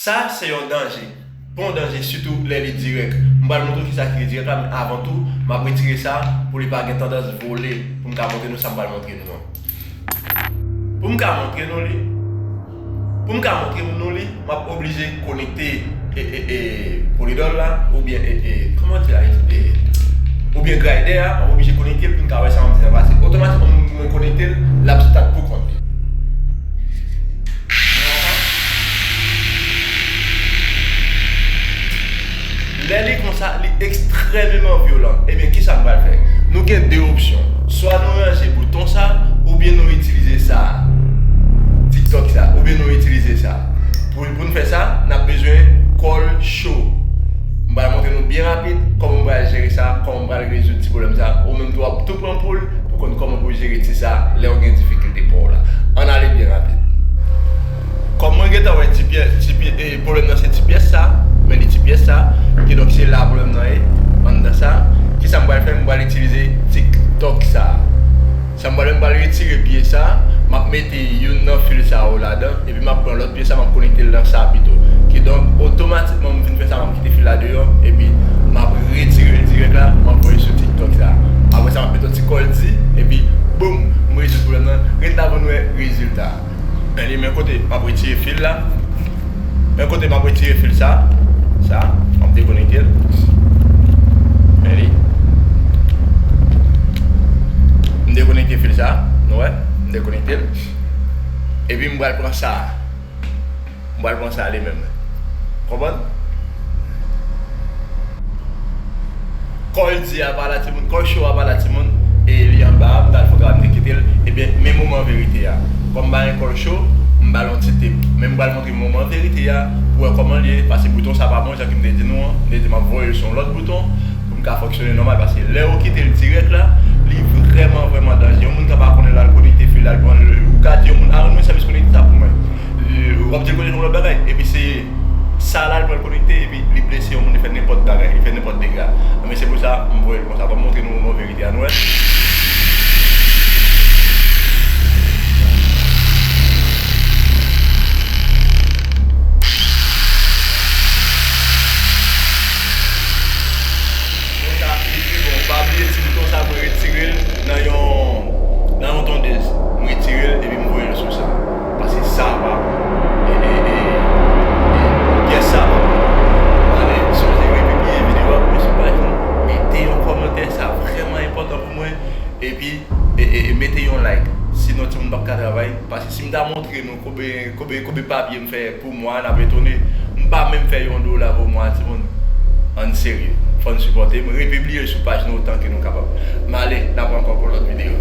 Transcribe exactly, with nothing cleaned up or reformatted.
Sa se yon danje. Bon danje, sitou lè li dirèk. M pral montre w kisa ki dirèk la, men avan tou, m ap retire sa pou li pa gen tandans vole, pou m ka montre nou sa m pral montre nou an. Pou m ka montre nou li, pou m ka montre nou li, m ap oblije konekte e, e, e, Polydor la, oubyen, e, e, kòman di la, e, oubyen grinder a, m ap oblije konekte l pou m ka wè sa m ap di an pase. Otomatikman, mwen konekte l, l ap start pou kont li. Lè li konsa, li ekstrèmeman vyolan. Ebyen, kisa m pral fè? Nou gen de opsyon. Swa nou ranje bouton sa, oubyen nou itilize sa. TikTok sa, oubyen nou itilize sa. Pou, pou n fè sa, n ap bezwen kòl cho. M pral montre nou byen rapid kòman m pral jere sa, kòman m pral rezoud ti pwoblèm sa. Ou menm tou w ap tou pran poul pou konn kòman pou jere ti sa lè w gen difikilte pa w la. Ann ale byen rapid. Kòm mwen gentan wè ti pyès, ti pyè-, e, pwoblèm nan se ti pyès sa, men li ti pyès sa, kidonk se la pwoblèm nan ye, anndan sa. Kisa m pral fè? M pral itilize TikTok sa. Sa m pral fè, m pral retire pye sa, m ap mete youn nan fil sa yo ladan, epi m ap pran lòt pye sa, m ap konekte l nan sa pito. Kidonk, otomatikman, m fin fè sa, m ap kite fil la deyò, epi m ap retire l dirèk la, m ap voye sou TikTok sa. Apre sa, m ap mete yon ti kòl di, epi boum, m rezoud pwoblèm nan. Ret la pou n wè rezilta. Men li, men kote m ap retire fil la. Men kote m ap retire fil sa. Sa, m ap dekonekte l. Men li. M dekonekte fil sa. Nou wè? M dekonekte l. Epi m pral pran sa. M pral pran sa li menm. Konprann? Kòl di a pa la timoun, kòl cho a pa la timoun, e li anba a, m t al fè yon travay, m te kite l, ebyen, men moman verite a. Kòm m pa gen kòl cho, m ba l yon ti tip. Men m pral montre moman verite a, pou wè kòman l ye, paske bouton sa pa bon, jan ke m te di nou an, m te di m ap voye l sou yon lòt bouton, pou m ka fonksyone nòmal, paske lè ou kite l dirèk la, li vrèman, vrèman danje. Yon moun ka pa konnen l al konekte fil la, l pran l, ou ka di yon moun, "Ah, mwen sèvis konekte sa pou mwen." W ap di l konekte yon lòt bagay, epi se sa la, l pral konekte, epi li blese yon moun, li fè nenpòt bagay, li fè nenpòt dega. Men se pou sa, m voye l konsa. Ban m montre nou, nou verite a, nou wè. Konsa, li pi bon. Pa bliye ti bouton sa, mwen retire l nan yon, nan yon tondèz. M retire l, epi m voye l sou sa. Paske sa pa bon. E, e, e, e, pyès sa pa bon. Ale, sonje repibliye videyo a pou mwen sou paj nou. Mete yon kòmantè, sa vrèman enpòtan pou mwen. Epi, e, e, e, mete yon like. Sinon, timoun p ap ka travay. Paske si m ta montre nou konbyen, konbyen, konbyen papye m fè pou mwa, n ap etone. M pa menm fè yon dola pou mwa, timoun. Ann serye. Fò n sipòte m. Repibliye sou paj nou otan ke nou kapab. M ale, n ap wè ankò pou lòt videyo.